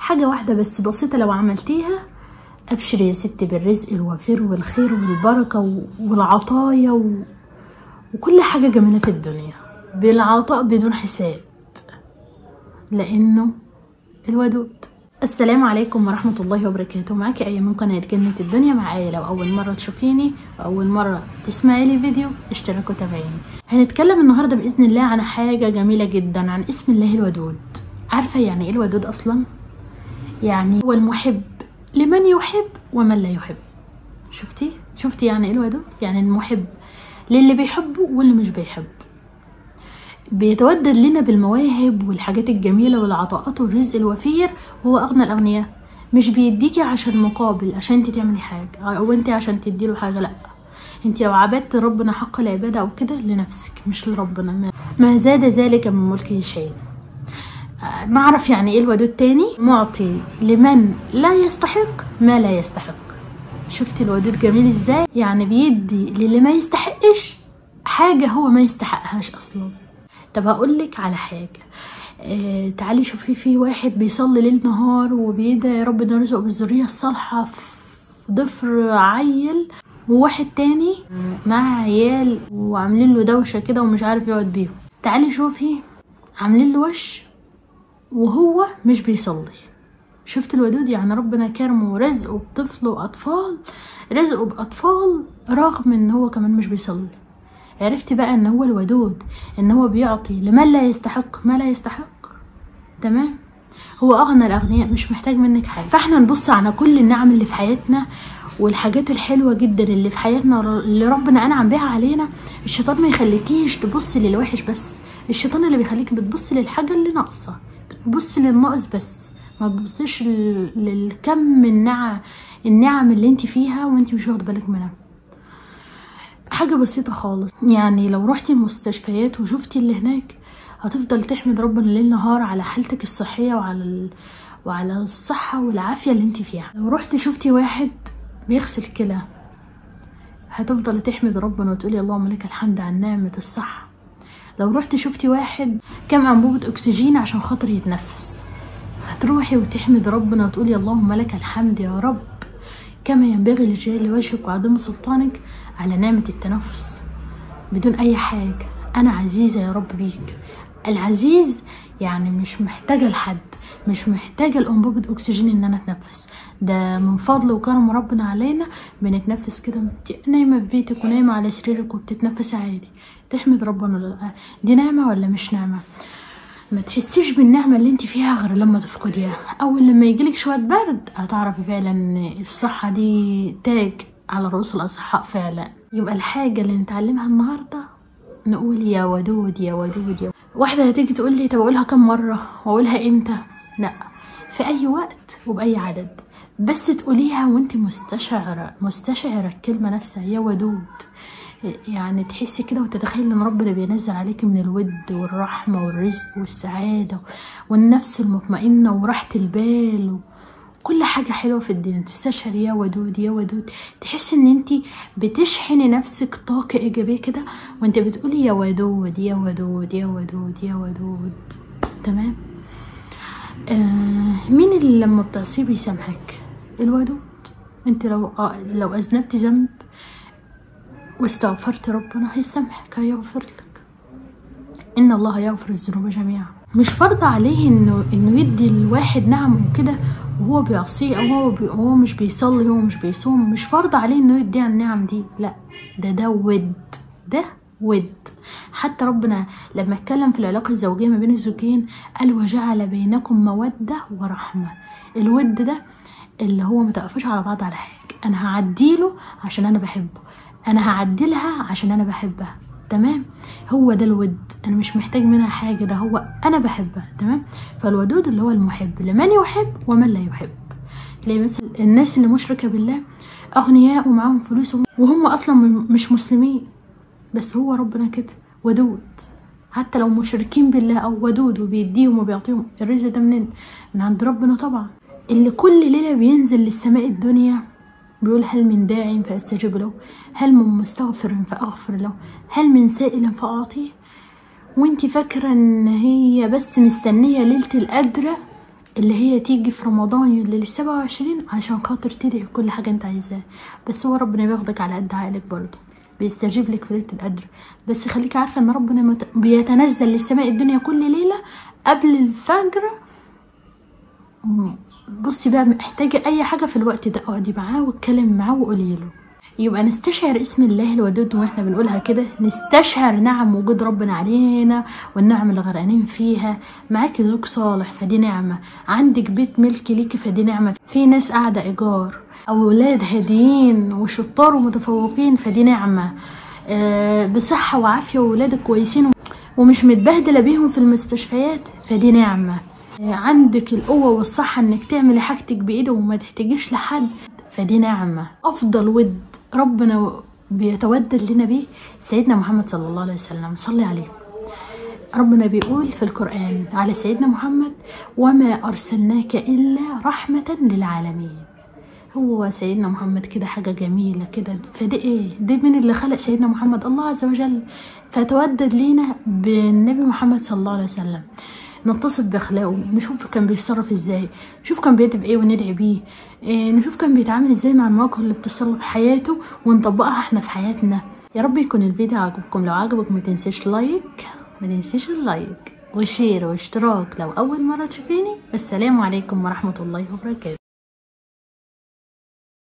حاجة واحدة بس بسيطة لو عملتيها ابشري يا ستي بالرزق الوفير والخير والبركة والعطايا وكل حاجة جميلة في الدنيا، بالعطاء بدون حساب، لانه الودود. السلام عليكم ورحمة الله وبركاته. معاكي آية من قناة جنة الدنيا. مع آية. لو أول مرة تشوفيني وأول مرة تسمعي لي فيديو اشترك وتابعيني. هنتكلم النهاردة بإذن الله عن حاجة جميلة جدا، عن اسم الله الودود. عارفة يعني ايه الودود أصلا؟ يعني هو المحب لمن يحب ومن لا يحب. شفتي يعني ايه الودود؟ يعني المحب للي بيحبه واللي مش بيحبه، بيتودد لنا بالمواهب والحاجات الجميلة والعطاءات والرزق الوفير، وهو أغنى الأغنياء. مش بيديكي عشان مقابل، عشان انت تعملي حاجة أو انت عشان تديله حاجة، لأ، انت لو عبدت ربنا حق العبادة أو كده لنفسك مش لربنا، ما زاد ذلك من ملكه شيء. نعرف يعني ايه الودود تاني؟ معطي لمن لا يستحق ما لا يستحق. شفتي الودود جميل ازاي؟ يعني بيدي للي ما يستحقش حاجة هو ما يستحقهاش أصلا. طب هقولك على حاجة، تعالي شوفي، في واحد بيصلي ليل نهار وبيدعي يا رب انه يرزقه بالذريه الصالحة في ضفر عيل، وواحد تاني مع عيال وعاملين له دوشه كده ومش عارف يقعد بيهم. تعالي شوفي عاملين له وش وهو مش بيصلي. شفت الودود؟ يعني ربنا كرمه ورزقه بطفل واطفال، رزقه باطفال رغم ان هو كمان مش بيصلي. عرفتي بقى ان هو الودود، ان هو بيعطي لمن لا يستحق ما لا يستحق. تمام؟ هو اغنى الاغنياء، مش محتاج منك حاجة. فاحنا نبص على كل النعم اللي في حياتنا والحاجات الحلوة جدا اللي في حياتنا اللي ربنا انعم بيها علينا. الشيطان ما يخليكيش تبصي للوحش بس، الشيطان اللي بيخليك بتبصي للحاجة اللي ناقصه، بتبصي للناقص بس، ما تبصيش للكم النعم اللي انت فيها وانت مش واخده بالك منها. حاجة بسيطة خالص، يعني لو روحتي المستشفيات وشفتي اللي هناك هتفضل تحمد ربنا ليل نهار على حالتك الصحية وعلى الصحة والعافية اللي انت فيها. لو روحتي شفتي واحد بيغسل كلى هتفضل تحمد ربنا وتقولي اللهم لك الحمد على نعمة الصحة. لو روحتي شفتي واحد كام أنبوبة أكسجين عشان خاطر يتنفس هتروحي وتحمد ربنا وتقولي اللهم لك الحمد يا رب كما ينبغي لجلال وجهك وعظيم سلطانك على نعمة التنفس بدون أي حاجة. أنا عزيزة يا رب بيك. العزيز يعني مش محتاجة لحد، مش محتاجة لأنبوبة أكسجين إن أنا أتنفس، ده من فضل وكرم ربنا علينا بنتنفس كده. نايمة في بيتك ونايمة على سريرك وبتتنفسي عادي، تحمد ربنا. دي نعمة ولا مش نعمة؟ ما تحسيش بالنعمة اللي انت فيها غير لما تفقديها. اول لما يجيلك شوية برد هتعرفي فعلا ان الصحة دي تاج على رؤوس الاصحاء فعلا. يبقى الحاجة اللي نتعلمها النهاردة نقول يا ودود يا ودود يا. واحدة هتيجي تقول لي طب اقولها كم مرة واقولها امتى؟ لا، في اي وقت وباي عدد، بس تقوليها وانت مستشعرة الكلمة نفسها يا ودود. يعني تحسي كده وتتخيل ان ربنا بينزل عليك من الود والرحمة والرزق والسعادة والنفس المطمئنة وراحة البال وكل حاجة حلوة في الدنيا. تستشعر يا ودود يا ودود، تحسي ان انتي بتشحني نفسك طاقة ايجابية كده وانت بتقولي يا ودود يا ودود يا ودود يا ودود. تمام؟ مين اللي لما بتعصيه بيسامحك؟ الودود. انت لو اذنبتي ذنب واستغفرت ربنا هيسامحك، هيغفر لك. ان الله يغفر الذنوب جميعا. مش فرض عليه انه يدي الواحد نعمه وكده وهو بيعصيه او هو مش بيصلي هو مش بيصوم، مش فرض عليه انه يدي النعم دي، لا، ده ود، ده ود. حتى ربنا لما اتكلم في العلاقة الزوجية ما بين الزوجين قال وجعل بينكم موده ورحمة. الود ده اللي هو ما تقفوش على بعض على حاجة، انا هعديله عشان انا بحبه، انا هعدلها عشان انا بحبها. تمام؟ هو ده الود، انا مش محتاج منها حاجة، ده هو انا بحبها. تمام؟ فالودود اللي هو المحب لمن يحب ومن لا يحب. تلاقي مثلا الناس اللي مشركة بالله اغنياء ومعاهم فلوس وهم اصلا مش مسلمين، بس هو ربنا كده ودود. حتى لو مشركين بالله او ودود وبيديهم وبيعطيهم الرزق ده منين؟ من عند ربنا طبعا. اللي كل ليلة بينزل للسماء الدنيا بيقول هل من داع فأستجب له، هل من مستغفر فأغفر له، هل من سائل فأعطيه. وانت فاكرة ان هي بس مستنية ليلة القدر اللي هي تيجي في رمضان اللي 27 عشان خاطر تدعي بكل حاجة انت عايزاها. بس هو ربنا بياخدك على قد عقلك برضه، بيستجيب لك في ليلة القدر. بس خليك عارفه ان ربنا بيتنزل للسماء الدنيا كل ليلة قبل الفجر. بصي بقى، محتاجه اي حاجة في الوقت ده اقعدي معاه واتكلم معاه وقولي له. يبقى نستشعر اسم الله الودود واحنا بنقولها كده، نستشعر نعم وجود ربنا علينا والنعم اللي غرقانين فيها. معاكي زوج صالح فدي نعمه، عندك بيت ملك ليكي فدي نعمه، في ناس قاعدة ايجار، اولاد هاديين وشطار ومتفوقين فدي نعمه، بصحة وعافيه وولادك كويسين ومش متبهدله بيهم في المستشفيات فدي نعمه، عندك القوة والصحة انك تعملي حاجتك بايدك وما تحتاجيش لحد فدي نعمه. افضل ود ربنا بيتودد لنا بيه سيدنا محمد صلى الله عليه وسلم، صلي عليه. ربنا بيقول في القرآن على سيدنا محمد: وما أرسلناك إلا رحمة للعالمين. هو سيدنا محمد كده حاجة جميلة كده، فده ايه؟ ده من اللي خلق سيدنا محمد؟ الله عز وجل. فتودد لينا بالنبي محمد صلى الله عليه وسلم، نتصف باخلاقه، نشوف كان بيتصرف ازاي، نشوف كان بيدعي بايه وندعي بيه، نشوف كان بيتعامل ازاي مع المواقف اللي بتصل في حياته ونطبقها احنا في حياتنا. يا رب يكون الفيديو عجبكم، لو عجبك ما تنساش like، ما تنساش ال like و share واشتراك لو اول مرة تشوفيني. والسلام عليكم ورحمة الله وبركاته.